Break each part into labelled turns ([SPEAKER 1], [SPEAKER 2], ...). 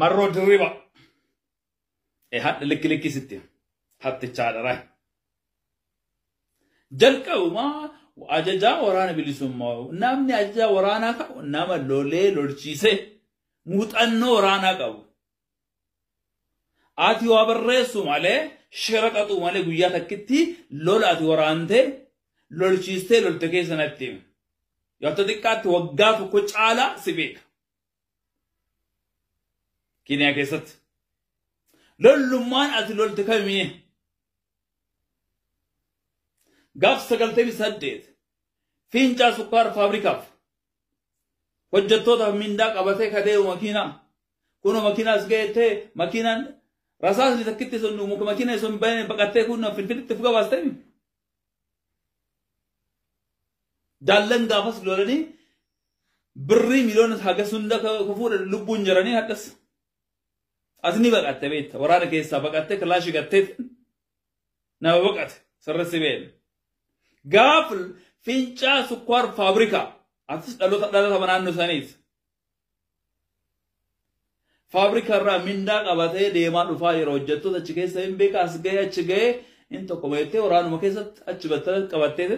[SPEAKER 1] Marroo Dirriba. Hadda likki likki sitti. Hattichaadha. Jalqabumaa ajajaa waraana bilisummaa namni ajajaa waraanaa qabu nama lolee lolchiisee muuxannoo waraanaa qabu. Ati waa barreessu malee shira qaxuu malee guyyaa takkitti lola ati waraantee lolchiistee lolte keessa natti himi. Yoo xiqqaatti waggaa tokko caalaa si beeka. Keeniyaa keessatti. Lollummaan ati lolte kamii? Gaaf 98 fincaa sukkaara faabrikaaf hojjettootaaf mindaa qabatee kadeemu makiinaa. Kunoo makiinaas ga'ettee makiinaan rasaasni takkitti sun makiina sun baqattee kun Finfinneetti fuga baastee. Jaallan gaafas lolanii birrii miliyoona haga sunda fuudha lubbuun jiranii hadhas. As ni baqatte beekta waraana keessaa baqattee kilaashii gattee nama baqate sirreessi beekna. Gaaf fincaa sukkaar faabrikaa atis dhaloota dhaloota naannoo saniiti. Faabrikaa irraa mindaa qabatee deemaa dhufaa yeroo hojjettoota achi keessa hin beeka as ga'ee achi ga'ee inni tokko beektee waraanuma keessatti achi battala qabattee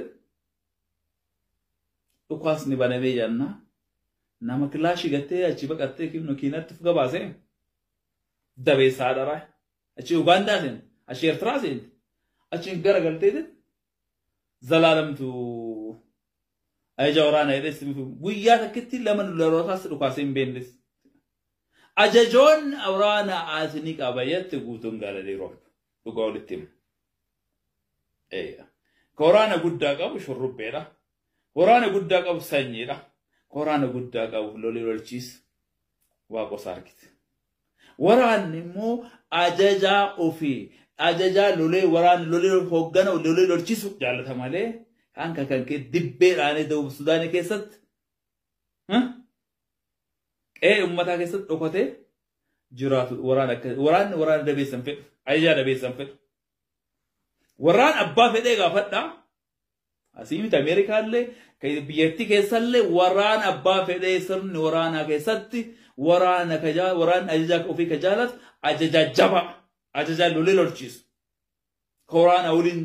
[SPEAKER 1] dhukaasni banamee jenna. Nama kilaashii gattee achi baqattee kiinatti fuga baasee dabeessaa dharaa achi Ugaandaa seente achi Eertiraa seente achi garagaltee zalaalamtu ajaja waraanaa jedhee guyyaa takkitti lama lolootaas dhukaasee hin beeknes. Ajajoonni waraanaa ati ni qaba jette guutuun galaniiru dhugaa walitti himu. Ka waraana guddaa qabu shurrubbeedha. Waraana guddaa qabu sanyiidha. Ka waraana guddaa qabu lolee lolchiis waaqosa argite. Waraanni immoo ajajaa ofii ajajaa lolee waraana lolee hooggana lolee lolchiisu jaallata malee kan kan kee dibbeedhaan Dawub Sudaanii keessatti qe'ee uummataa keessatti dhokatee jiraatu waraana akka waraanni waraana dabeessan fedhu ajajaa dabeessan fedhu. Waraan abbaa fedhee gaafadhaa. Asii miti Ameerikaallee biyyattii keessallee waraan abbaa fedhee sirni waraanaa keessatti waraana waraanni ajajaa ofii ka jaalatu ajajaa jabaa ajajaa lolee lolchiisu. Ka waraana waliin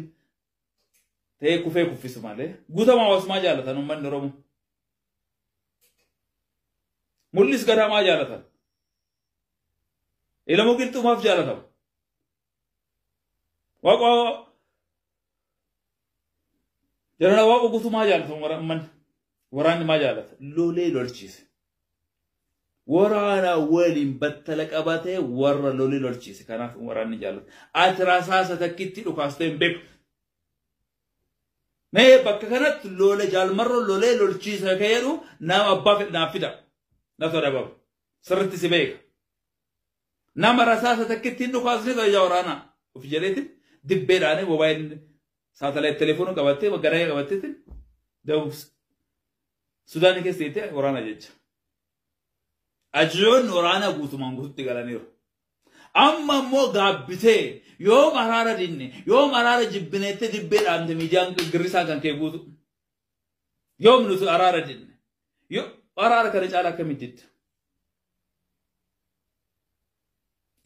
[SPEAKER 1] ta'ee kufee kuffisu malee guutamaa hawaasummaa jaalatan uummanni Oromoo. Mul'is gadamaa jaalatan. Ilamoo qilxumaaf jaalatamu. Waaqoo jarana waaqoo guutumaa jaalatamu uummanni. Waraanni maa jaalata? Lolee lolchiise. Waraana waliin battala qabatee warra lolee lolchiise. Kanaaf waraanni jaalata. Ati rasaasa takkitti dhukaastee hin beeku. Mee bakka kanatti lolee jaalmarroo lolee lolchiise kan jedhu nama abbaa fedhe naaf fida. Naaf adabamu. Sirriitti si beeka. Nama rasaasa takkitti hin dhukaasne ta'e waraanaa. Of jedheetiin dibbeedhaan moobaayilii saatalaayit telefoonii qabattee garee qabatteetiin Dawub Sudaanii keessa jettee waraana jecha. Ajajoonni waraanaa guutumaan guututti galaniiru. Amma immoo gaabbitee yoom araara dinne yoom araara jibbineettee dibbee dhaamte miidiyaan girrisaa kan kee guutu. Yoom nuti araara dinne yoo araara kana caalaa akkamitti didda?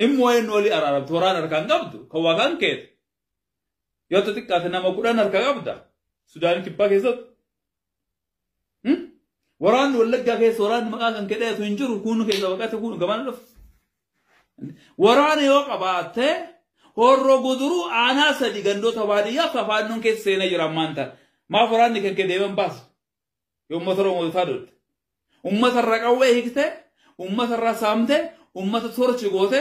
[SPEAKER 1] Immoo eenyu walii araaramtu waraana harkaan qabdu kan waa kan keete. Yoo xiqqaate nama 10 harka qabda Sudaanii kibbaa keessatti. Waraanni Wallaggaa keessa waraanni maqaa kan kedheetu hin jiru kun keessa baqate kun gamana dhufu. Waraana yoo qabaatte horroo guduruu aanaa sadi gandoota baadiyyaa fi afaannoon keessa seenaa jira ammaan tana. Maaf waraanni kan kee deeman baasa? Yoo uummata Oromoo taatu. Uummata irra qawwee hiikte, uummata irra saamte, uummata torchi goote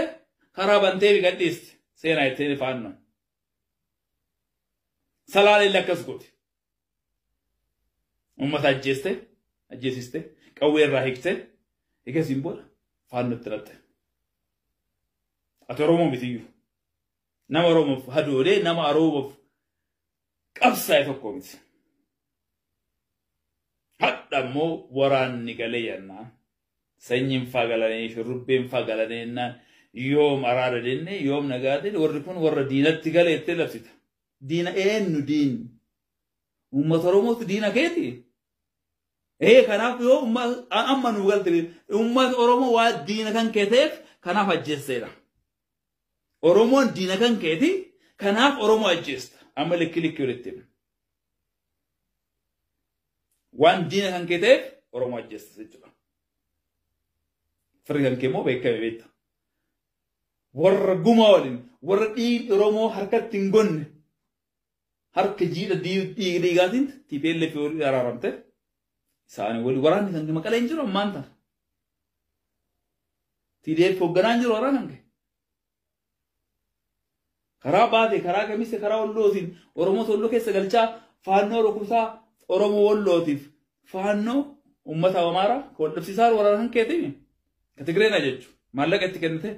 [SPEAKER 1] karaa bantee gadhiiste seenaa ittiin faannoon. Salaalee akkas goote. Uummata ajjeeste, ajjeesiste, qawwee irraa hiikte, eegasiin booda faannootti hidhatte. Ati Oromoo mitiyyuu. Nama Oromoof hadoolee nama Oromoof qabsaa'e tokko miti. Hadha immoo waraanni galee jennaan. Sanyiin faa galanii, shurrubbeen faa galanii jennaan yoom araara jenne yoom nagaa jenne warri kun warra diinatti galee jettee labsita. Diina eenyu diinni? Uummata Oromootu diina keeti? Kanaaf yoo amma nu galte uummata Oromoo waa diina kan kee ta'eef kanaaf ajjeesseedha. Oromoon diina kan keeti kanaaf Oromoo ajjeesta. Amma likki likki walitti hima. Waan diina kan kee ta'eef Oromoo ajjeesta jechuudha. Firri kan kee immoo beekame beekta. Warra gumaa waliin warra dhiigni Oromoo harkatti hin gonne harka jiidha dhiiga dhiigaatiin TPLF waliin araaramte isaanii waliin waraanni kan maqalee hin jiru ammaan tana. TDF hoogganaa hin jiru waraana kan kee. Karaa baate karaa kamise karaa wallootiin Oromoo tolloo keessa galchaa faannoo rukutaa Oromoo wallootiif faannoo uummata Amaaraa wal dhabsiisaa waraana kan keetiin ka Tigreena jechuudha maallaqa itti kennite.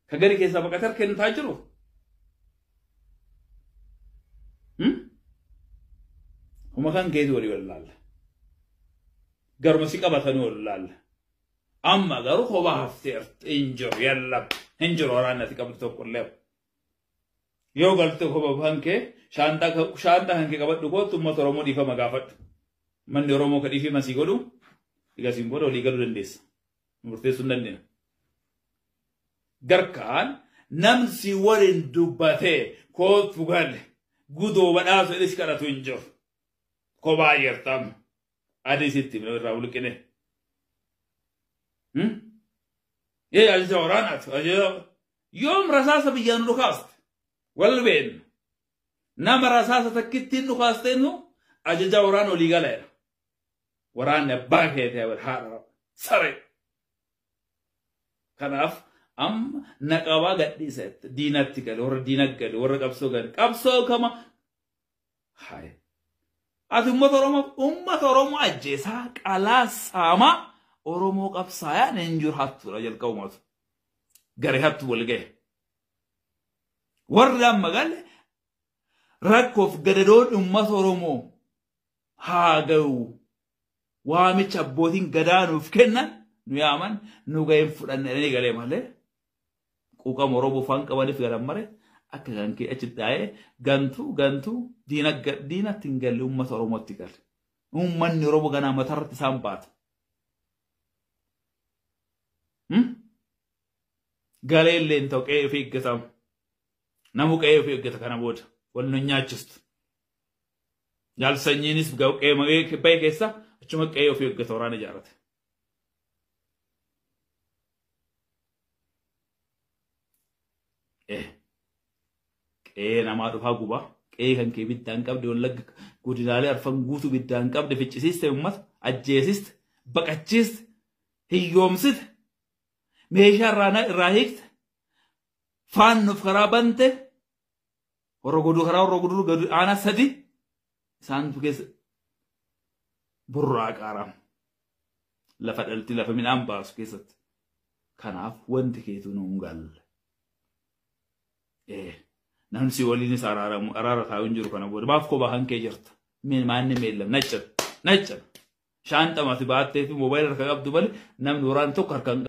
[SPEAKER 1] Ka gadi keessaa baqatee kennitaa jiru. Huma kan keeti walii wal laalla. Garuma si qabatanii wal laalla. Amma garuu kophaa hafteerti hin jiru yalla hin jiru waraanni ati qabdu tokko illee. Yoo galte kophaa kan kee shaantaa kan kee qabadhu kootu uummata Oromoo dhiifama gaafadhu. Manni Oromoo ka dhiifama sii godhu egaa booda walii galuu dandeessa. Murteessuu hin dandeenya. Garkaan namsi waliin dubbatee kootu gale gudoo badhaasu jedhee si kadhatu hin jiru. Kophaa jirtam. Adii sitti irraa bulqine. Ajaja waraanaati. Yoom rasaasa biyyaan dhukaaste? Wal beekna. Nama rasaasa takkittiin dhukaasteennu ajaja waraana olii galeera. Waraanni abbaa keetii haadha saree. Kanaaf amma naqabaa gadhiisa diinatti gale warra diina gale warra qabsoo gale qabsoo kama haye. Ati uummata Oromoo ajjeesaa qalaa saamaa Oromoo qabsaayaan hin jiru hattuudha jalqabumatu. Garee hattu wal gahe. Warri amma gale rakkoof gadadoon uummata Oromoo haa ga'u. Waamicha abbootiin gadaa nuuf kennan nu yaaman nu ga'een fudhanne galee malee quuqama Oromoo faan qabaniif galan malee akka kan kee achi taa'ee gantuu gantuu diinatti hin galle uummata Oromootti gale. Uummanni Oromoo ganaa mataarratti isaan baata. Galee illee hin ta'u qe'ee ofii eeggatamu. Namu qe'ee ofii eeggata kana booda wal nu nyaachistu. Jaalsanyiinis qe'ee bahe keessa achuma qe'ee ofii eeggata waraana ijaarrate. Qe'ee namaa dhufaa gubaa qe'ee kan kee biddaan qabde wallagga godinaalee arfan guutuu biddaan qabde ficcisiiste uummata ajjeesiste baqachiiste hiyyoomsite meeshaa irraa hiikte faannoof karaa bante warra goduu karaa warra goduu gadi aanaa sadi isaantu keessa burraa qaaraam lafa dhalti lafa midhaan baasu keessatti kanaaf wanti keetu nuun galle. Namni si waliinis araara taa'u hin jiru kana booda maaf kophaa kan kee jirta maanni meellam naccan naccan shaanxamati baattee fi moobaayilii harka qabdu malee namni waraana tokko harka hin